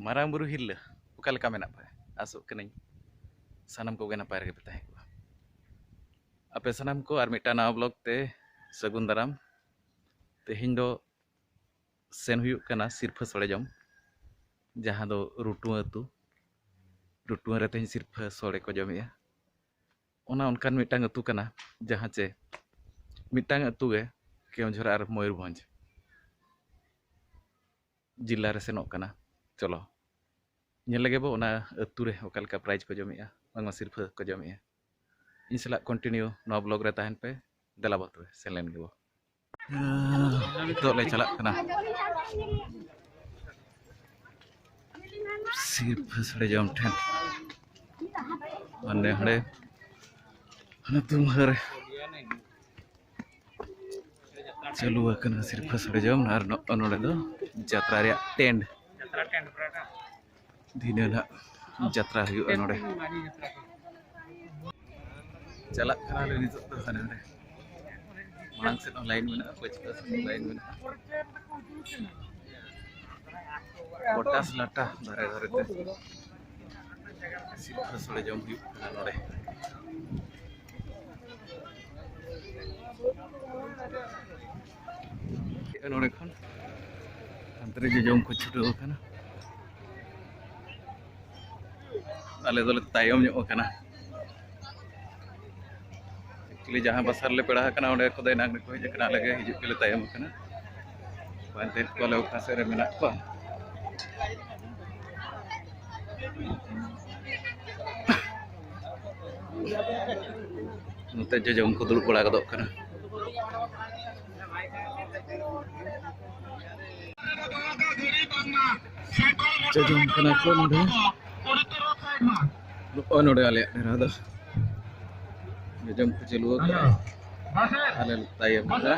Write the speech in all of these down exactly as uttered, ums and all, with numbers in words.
ᱢᱟᱨᱟᱝ ᱵᱩᱨᱩ ᱦᱤᱨᱞᱟᱹ, ᱚᱠᱟ ᱞᱮᱠᱟ ᱢᱮᱱᱟᱜ ᱯᱮ? ᱟᱥᱚᱜ ᱠᱟᱹᱱᱟᱹᱧ ᱥᱟᱱᱟᱢ ᱠᱚᱜᱮ ᱱᱟᱯᱟᱭ ᱨᱮᱜᱮ ᱯᱮ ᱛᱟᱦᱮᱸ ᱠᱚᱜᱼᱟ᱾ ᱟᱯᱮ ᱥᱟᱱᱟᱢ ᱠᱚ ᱟᱨ ᱢᱤᱫᱴᱟᱝ ᱱᱟᱣᱟ ᱵᱞᱚᱜ ᱛᱮ ᱥᱟᱹᱜᱩᱱ ᱫᱟᱨᱟᱢ᱾ ᱛᱮᱦᱮᱧ ᱫᱚ ᱥᱮᱱ ᱦᱩᱭᱩᱜ ᱠᱟᱱᱟ ᱥᱤᱨᱯᱷᱟᱹ ᱥᱚᱲᱮ ᱡᱚᱢ, ᱡᱟᱦᱟᱸ ᱫᱚ ᱨᱩᱴᱩᱣᱟᱹ ᱟᱹᱛᱩ᱾ ᱨᱩᱴᱩᱣᱟᱹ ᱨᱮ ᱛᱮᱦᱮᱧ ᱥᱤᱨᱯᱷᱟᱹ ᱥᱚᱲᱮ ᱠᱚ ᱡᱚᱢᱮᱜᱼᱟ᱾ ᱚᱱᱟ ᱚᱱᱠᱟᱱ ᱢᱤᱫᱴᱟᱝ ᱟᱹᱛᱩ ᱠᱟᱱᱟ, ᱡᱟᱦᱟᱸ ᱪᱮ ᱢᱤᱫᱴᱟᱝ ᱟᱹᱛᱩ ᱜᱮ ᱠᱮᱣᱚᱱᱡᱷᱚᱨ ᱟᱨ ᱢᱚᱭᱩᱨᱵᱷᱚᱸᱡᱽ ᱡᱤᱞᱟ ᱨᱮ ᱥᱮᱱᱚᱜ ᱠᱟᱱᱟ᱾ ᱪᱚᱞᱚ ᱧᱮᱞ ᱞᱮᱜᱮ ᱵᱚ ᱚᱱᱟ ᱟᱹᱛᱩ ᱨᱮ ᱚᱠᱟ ᱞᱮᱠᱟ ᱯᱨᱟᱭᱤᱡᱽ ᱠᱚ ᱡᱚᱢᱮᱜᱼᱟ, ᱵᱟᱝᱢᱟ ᱥᱤᱨᱯᱷᱟᱹ ᱠᱚ ᱡᱚᱢᱮᱜᱼᱟ᱾ ᱤᱧ ᱥᱟᱞᱟᱜ ᱠᱚᱱᱴᱤᱱᱤᱭᱩ ᱱᱚᱣᱟ ᱵᱞᱚᱜ ᱨᱮ ᱛᱟᱦᱮᱱ ᱯᱮ᱾ ᱫᱮᱞᱟ ᱵᱚ ᱛᱚᱵᱮ ᱥᱮᱱ ᱞᱮᱱ ᱜᱮᱵᱚ᱾ ᱱᱤᱛᱚᱜ ᱞᱮ ᱪᱟᱞᱟᱜ ᱠᱟᱱᱟ ᱥᱤᱨᱯᱷᱟᱹ ᱥᱚᱲᱮ ᱡᱚᱢ ᱴᱷᱮᱱ᱾ ᱦᱟᱸᱰᱮ ᱦᱟᱸᱰᱮ ᱦᱟᱱᱟ ᱫᱩᱢᱦᱟᱹ ᱨᱮ ᱪᱟᱹᱞᱩ ᱟᱠᱟᱱᱟ ᱥᱤᱨᱯᱷᱟᱹ ᱥᱚᱲᱮ ᱡᱚᱢ᱾ ᱟᱨ ᱱᱚᱜᱼᱚ ᱱᱚᱰᱮ ᱫᱚ ᱡᱟᱛᱨᱟ ᱨᱮᱭᱟᱜ ᱴᱮᱱᱰ᱾ ᱫᱷᱤᱱᱟᱹᱱ ᱦᱟᱸᱜ ᱡᱟᱛᱨᱟ ᱦᱩᱭᱩᱜᱼᱟ ᱱᱚᱰᱮ᱾ ᱪᱟᱞᱟᱜ ᱠᱟᱱᱟᱞᱮ ᱱᱤᱛᱚᱜ ᱫᱚ ᱦᱟᱱᱮ ᱦᱟᱸᱰᱮ᱾ ᱢᱟᱲᱟᱝ ᱥᱮᱫ ᱦᱚᱸ ᱞᱟᱭᱤᱱ ᱢᱮᱱᱟᱜᱼᱟ, ᱯᱟᱹᱪᱷᱞᱟᱹ ᱥᱮᱫ ᱦᱚᱸ ᱞᱟᱭᱤᱱ ᱢᱮᱱᱟᱜᱼᱟ᱾ ᱯᱚᱴᱟᱥ ᱞᱟᱴᱟ ᱫᱷᱟᱨᱮ ᱫᱷᱟᱨᱮ ᱛᱮ ᱥᱤᱨᱯᱷᱟᱹ ᱥᱚᱲᱮ ᱡᱚᱢ ᱦᱩᱭᱩᱜ ᱠᱟᱱᱟ ᱱᱚᱰᱮ᱾ ᱱᱚᱰᱮ ᱠᱷᱚᱱ ᱦᱟᱱᱛᱮ ᱨᱮ ᱡᱚᱡᱚᱢ ᱠᱚ ᱪᱷᱩᱴᱟᱹᱣ ᱟᱠᱟᱱᱟ᱾ ᱟᱞᱮ ᱫᱚᱞᱮ ᱛᱟᱭᱚᱢ ᱧᱚᱜ ᱟᱠᱟᱱᱟ᱾ ᱮᱠᱪᱩᱭᱮᱞᱤ ᱡᱟᱦᱟᱸ ᱵᱟᱥᱟ ᱨᱮᱞᱮ ᱯᱮᱲᱟ ᱟᱠᱟᱱᱟ, ᱚᱸᱰᱮ ᱠᱚᱫᱚ ᱮᱱᱟᱝ ᱨᱮᱠᱚ ᱦᱮᱡ ᱟᱠᱟᱱᱟ, ᱟᱞᱮ ᱜᱮ ᱦᱤᱡᱩᱜ ᱜᱮᱞᱮ ᱛᱟᱭᱚᱢ ᱟᱠᱟᱱᱟ᱾ ᱯᱟᱱᱛᱮᱭᱮᱫ ᱠᱚᱣᱟᱞᱮ ᱚᱠᱟ ᱥᱮᱫ ᱨᱮ ᱢᱮᱱᱟᱜ ᱠᱚᱣᱟ᱾ ᱱᱚᱛᱮ ᱡᱚᱡᱚᱢ ᱠᱚ ᱫᱩᱲᱩᱵ ᱵᱟᱲᱟ ᱜᱚᱫᱚᱜ ᱠᱟᱱᱟ᱾ ᱡᱚᱡᱚᱢ ᱠᱟᱱᱟ ᱠᱚ ᱱᱚᱰᱮ᱾ ᱱᱚᱜᱼᱚᱭ ᱱᱚᱰᱮ ᱟᱞᱮᱭᱟᱜ ᱰᱮᱨᱟ ᱫᱚ᱾ ᱡᱚᱡᱚᱢ ᱠᱚ ᱪᱟᱹᱞᱩ ᱟᱠᱟᱫᱟ᱾ ᱟᱞᱮ ᱞᱮ ᱛᱟᱭᱚᱢ ᱟᱠᱟᱫᱟ᱾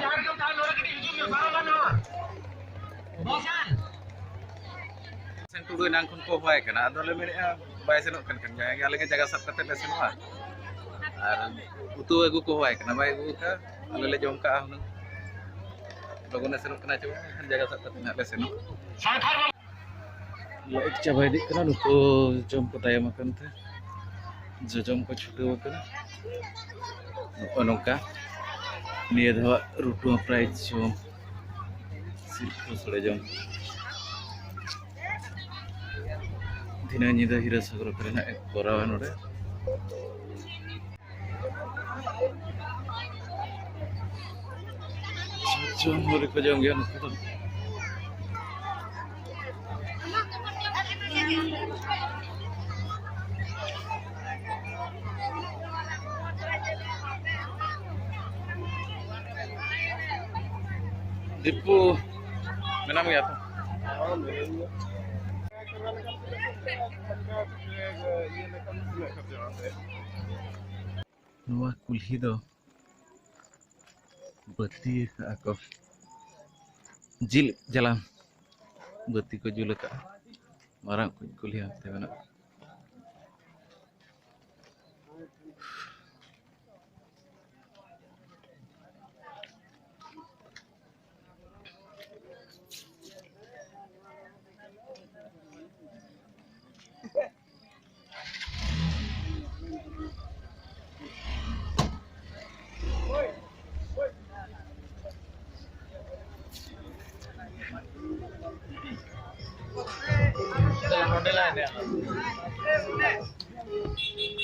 ᱥᱮᱱ ᱴᱩᱰᱩ ᱮᱱᱟᱝ ᱠᱷᱚᱱ ᱠᱚ ᱦᱚᱦᱚᱣᱟᱭ ᱠᱟᱱᱟ, ᱟᱫᱚ ᱞᱮ ᱢᱮᱱᱮᱫᱼᱟ ᱵᱟᱭ ᱥᱮᱱᱚᱜ ᱠᱟᱱ ᱠᱷᱟᱱ ᱡᱟᱦᱟᱸᱭ ᱜᱮ ᱟᱞᱮ ᱜᱮ ᱡᱟᱭᱜᱟ ᱥᱟᱵ ᱠᱟᱛᱮ ᱞᱮ ᱥᱮᱱᱚᱜᱼᱟ᱾ ᱟᱨ ᱩᱛᱩ ᱟᱹᱜᱩ ᱠᱚ ᱦᱚᱦᱚᱣᱟᱭ ᱠᱟᱱᱟ, ᱵᱟᱭ ᱟᱹᱜᱩ ᱟᱠᱟᱫᱼᱟ᱾ ᱟᱞᱮ ᱞᱮ ᱡᱚᱢ ᱠᱟᱜᱼᱟ ᱦᱩᱱᱟᱹᱝ᱾ ᱞᱚᱜᱚᱱᱮ ᱥᱮᱱᱚᱜ ᱠᱟᱱᱟ ᱪᱮ ᱵᱟᱝ? ᱮᱱᱠᱷᱟᱱ ᱡᱟᱭᱜᱟ ᱥᱟᱵ ᱠᱟᱛᱮ ᱱᱟᱦᱟᱜ ᱞᱮ ᱥᱮᱱᱚᱜᱼᱟ᱾ ᱞᱟᱭᱤᱴ ᱪᱟᱵᱟ ᱤᱫᱤᱜ ᱠᱟᱱᱟ, ᱱᱩᱠᱩ ᱡᱚᱢ ᱠᱚ ᱛᱟᱭᱚᱢ ᱟᱠᱟᱱ ᱛᱮ ᱡᱚᱡᱚᱢ ᱠᱚ ᱪᱷᱩᱴᱟᱹᱣ ᱟᱠᱟᱱᱟ᱾ ᱱᱚᱜᱼᱚ ᱱᱚᱝᱠᱟ ᱱᱤᱭᱟᱹ ᱫᱷᱟᱣ ᱨᱩᱴᱩ ᱯᱨᱟᱭᱤᱡᱽ ᱡᱚᱢ, ᱥᱤᱨᱯᱟᱹ ᱥᱚᱲᱮ ᱡᱚᱢ᱾ ᱫᱷᱤᱱᱟᱹᱝ ᱧᱤᱫᱟᱹ ᱦᱤᱨᱟᱹ ᱥᱟᱜᱚᱨ ᱠᱚᱨᱮ ᱱᱟᱜ ᱮ ᱠᱚᱨᱟᱣᱟ ᱱᱚᱰᱮ᱾ ᱡᱚᱢ ᱦᱚᱲ ᱠᱚ ᱡᱚᱢ ᱜᱮᱭᱟ ᱱᱩᱠᱩ ᱫᱚ᱾ ᱫᱤᱯᱩ, ᱢᱮᱱᱟᱢ ᱜᱮᱭᱟ ᱛᱚ? ᱱᱚᱣᱟ ᱠᱩᱞᱦᱤ ᱫᱚ ᱵᱟᱹᱛᱤ ᱟᱠᱟᱫᱼᱟ ᱠᱚ, ᱡᱤᱞ ᱡᱟᱞᱟᱢ ᱵᱟᱹᱛᱤ ᱠᱚ ᱡᱩᱞ ᱟᱠᱟᱫᱼᱟ᱾ ᱢᱟᱨᱟᱝ ᱠᱩᱞᱦᱤ ᱦᱟᱱᱛᱮ ᱢᱮᱱᱟᱜᱼᱟ᱾